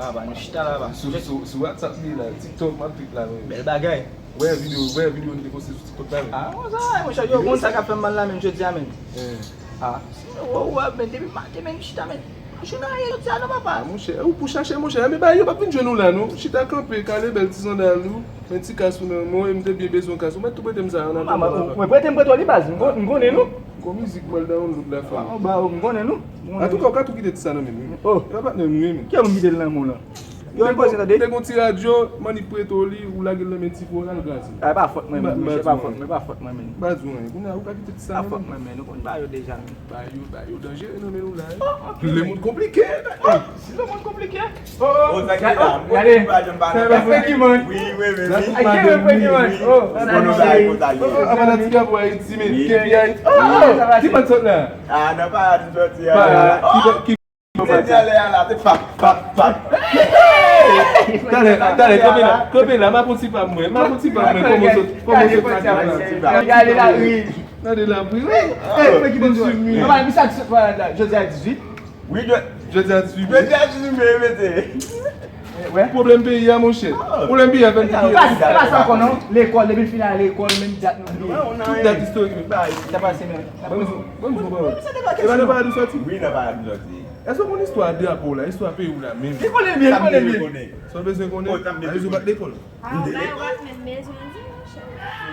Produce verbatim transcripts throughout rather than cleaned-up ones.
Papa, nou chita la, papa. Sou, sou, sou WhatsApp li la, TikTok, m ap tout la, men. Bèl bagay. Wè videyo, wè videyo nou te poste sou TikTok la, men. Ah, konsa, ay, monchè, yo konn sa k ap fè m mal la, men, jodi a, men. Ah, si yo wè, wè, men, depi maten, men, nou chita, men. Jou nan ye, jodi a, non, papa. Ah, monchè, ou pou chache, monchè, men, ba, yo p ap vin jwenn ou la, non. Chita kanpe, kale bèl ti sandal ou, men ti kas ou nan men w, e m te byen bezwen kas ou, mèt tou prete m sa, an atandan, papa. Mwen prete m prete w li, baz, m konnen nou. Gon mizik mwen download la fanmi. Ou ba ou m konnen nou. Antouka ou ka tou kite ti sa nan men m wi. Oh. E pa patnè m wi men. Kiyè moun kite l nan men w lan? Yo repoze tande. Te gon ti radyo, m annik prete w li, ou lage l nan men ti frè w l al kraze. A e pa fòt mwen menm, monchè, e pa fòt mwen, e pa fòt mwen menm. M pa di w anyen. Kounye a ou ka kite ti sa nan men m. Pa fòt mwen menm, nou konn ba yo deja menm. Ba yo, ba yo danjere nan men nou la wi. Lemonn konplike. Si lemonn konplike. Oh, oh, sa ki la. Gade. Fè Frankie Man. Wi, wi, wi, wi. Ay, ki Frankie Man? Oh, sa va, sa va. Apa nan ti drapo Ayiti, men. K P I. Oh, ki bann sòt la? Ah, nan pa di sòti a. Ki, ki, ki. Sòti a lè a la, se pap, pap, pap. Talè, talè, kanpe la, kanpe la, m ap pran ti pa mwen, m ap pran ti pa mwen, kòman sòt, kòman sòt pati la. Gade la, wi. Gade la, wi. Eh, Frankie Man. Papa, misye a di sòt malad la, jodi a dizuit. Wi, jodi a dizuit me. Jodi a dizuit me, mete. Pwoblèm peyi a, monchè. Pwoblèm peyi a fè m tou. Pase, pase ankò non. Lekòl, depi n fin al lekòl, menm dat nou bliye. Tout dat istorik nou. Sa pase menm. Ban m di w, ban m di w yon pawòl. E pa nan Paradi w sòti? Wi, nan Paradi m sòti. Èske w konn istwa drapo w la, istwa peyi w la menm? Li konnen byen, li konnen byen. Sa w bezwen konnen? Alèz ou bat lekòl. Ah, ou bay wòt menm bezwen di, monchè.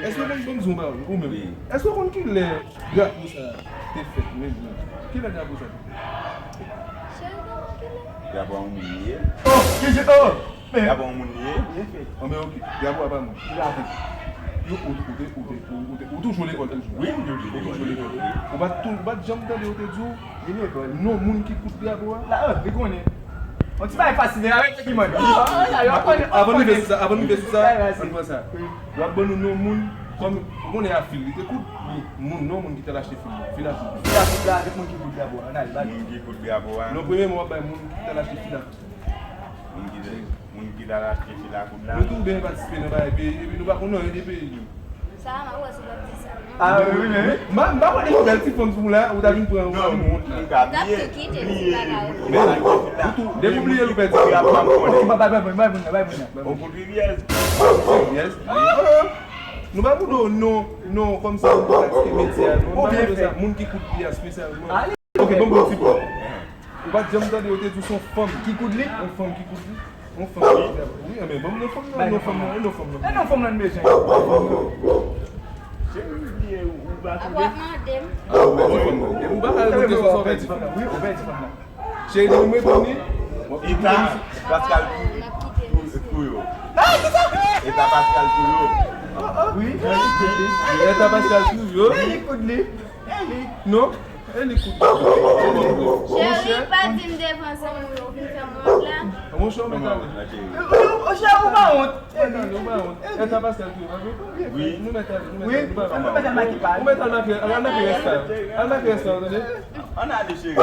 Èske w konn, ban m di w yon pawòl, ou menm? Èske w konn kilè drapo sa a te fèt menm, menm? Kilè drapo sa a te fèt? Cheri, kòman kilè? Drapo a yon moun li ye. Oh, ki je, oh! Drapo a yon moun li ye. Anben, oke. Drapo a pa moun. Yo, ou, ou te, ou te, ou te, ou toujou lekòl toujou? Wi, m toujou lekòl. Ou toujou lekòl. Ou pa t tou, ou pa t janm tande yo te di w non moun ki koud drapo a? La, oh, li konnen. On ti bagay fasil, avèk ki mwen. Avan nou rive sou sa, avan nou rive sou sa, ann pran sa. W ap ban nou non moun, kòm, ou konnen a fil, li te koud? Wi. Moun, non moun ki t al achte fil la. Fil a koud. Fil a koud la, avèk moun ki koud drapo a. Ann ale, ba nou. Moun ki koud drapo a. Non, premye moun w ap bay moun ki t al achte fil a koud. Moun ki te, moun ki t al achte fil a koud la. Nou tou byen patisipe nan bagay peyi, epi nou pa konn anyen de peyi nou. Sa a, m ap wè si w ap di sa. Ah, wi, wi, men. M pa, m pa wè de bèl ti fanm sou ou la, ou ta vin pran, ou ta vin wont la. Ou ta tou kite ti bagay ou. Depi w bliye l, ou pèdi tout. Bay moun nan, bay moun nan, bay moun nan. Yes. Nou pa mande w non, non, kòmsi nou pratike metye a, non. Nou pa mande w sa, moun ki koud li a espesyalman. Ok, ban m bon ti pòz. Ou pa t janm tande yo te di w se yon fanm ki koud li? Yon fanm ki koud li? Yon fanm ki koud li? Wi, enben, ban m non fanm nan, non fanm nan, non fanm nan. E non fanm nan n bezwen. Cheri, ou bliye, ou pa tande? Apa w ap mande m? Ou pa ka reponn kesyon sa, w pèdi fanm nan. Wi, ou pèdi fanm nan. Cheri, depi m reponn li. Eta Pascal Touyo. Eta Pascal Touyo. Wi. Eta Pascal Touyo. Eli koud li. Eli. Non? Eli koud li. Cheri, pa di m devan zanmi w, ou vin fè m wont la. Monchè, ou mèt ale. Monchè, ou pa wont. Ou pa wont. Eta Pascal Touyo, pa vre? Wi. Nou mèt ale, nou mèt ale. Wi, nou mèt al make pa. Ou mèt al make, al make rès la. Al make rès la, ou tande? Ann ale, cheri.